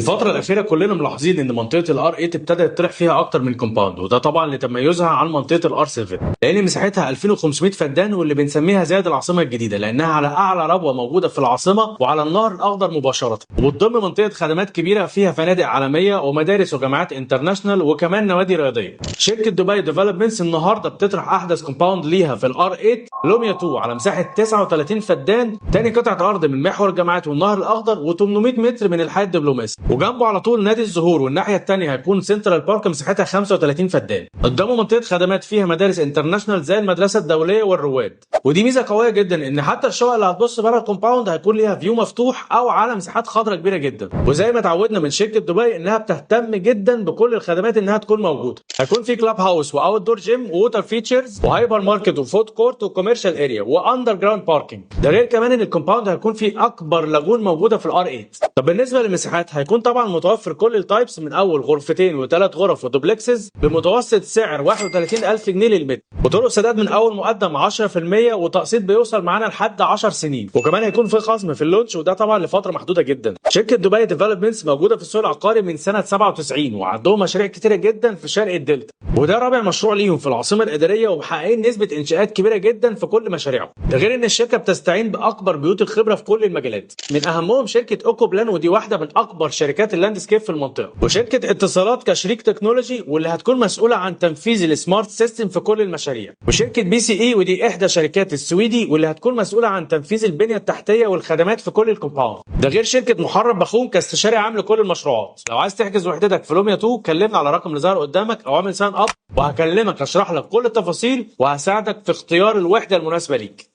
الفترة الأخيرة كلنا ملاحظين إن منطقة ال R 8 ابتدى يطرح فيها أكتر من compound، وده طبعا لتميزها عن منطقة ال R 7 لأن مساحتها 2500 فدان، واللي بنسميها زايد العاصمة الجديدة لأنها على أعلى ربوة موجودة في العاصمة وعلى النهر الأخضر مباشرة، وبتضم منطقة خدمات كبيرة فيها فنادق عالمية ومدارس وجامعات international وكمان نوادي رياضية. شركة دبي Developments النهارده بتطرح أحدث compound ليها في ال R 8 لوميا 2 على مساحة 39 فدان، تاني قطعة أرض من محور الجامعات والنهر الأخضر و800 متر من الحي الدبلوماسي، وجنبه على طول نادي الزهور، والناحية الثانية هيكون سنترال بارك مساحتها 35 فدان. قدامه منطقة خدمات فيها مدارس international زي المدرسة الدولية والرواد، ودي ميزة قوية جدا ان حتى الشقق اللي هتبص بره ال compound هيكون ليها view مفتوح او على مساحات خضراء كبيرة جدا. وزي ما اتعودنا من شركة دبي انها بتهتم جدا بكل الخدمات انها تكون موجودة. هيكون في club house و outdoor gym و water features و hypermarket و food court و commercial area و underground parking. ده غير كمان ان ال compound هيكون فيه اكبر lagoon موجودة في ال R 8. طب بالنسبة للمساحات هيكون طبعا متوفر كل ال types من اول غرفتين وثلاث غرف و duplexes بمتوسط سعر 31000 جنيه للمتر، وطرق سداد من اول مقدم 10% وتقسيط بيوصل معانا لحد 10 سنين، وكمان هيكون في خصم في ال launch وده طبعا لفترة محدودة جدا. شركة دبي Developments موجودة في السوق العقاري من سنة 97 وعندهم مشاريع كتيرة جدا في شرق الدلتا، وده رابع مشروع ليهم في العاصمة الادارية ومحققين نسبه انشاءات كبيرة جدا في كل مشاريعهم. ده غير ان الشركة بتستعين باكبر بيوت الخبرة في كل المجالات، من اهمهم شركة اوكو بلان ودي واحدة من اكبر شركات ال landscape في المنطقة، وشركه اتصالات كشريك تكنولوجي واللي هتكون مسؤولة عن تنفيذ ال smart system في كل المشاريع، وشركه BCE ودي احدى شركات السويدي واللي هتكون مسؤولة عن تنفيذ البنية التحتية والخدمات في كل ال compound. ده غير شركة محرم بخوم كاستشاري عام لكل المشروعات. لو عايز تحجز وحدتك في لوميا 2 كلمنا على الرقم اللي ظهر قدامك او اعمل sign up وهكلمك اشرح لك كل التفاصيل وهساعدك في اختيار الوحدة المناسبة ليك.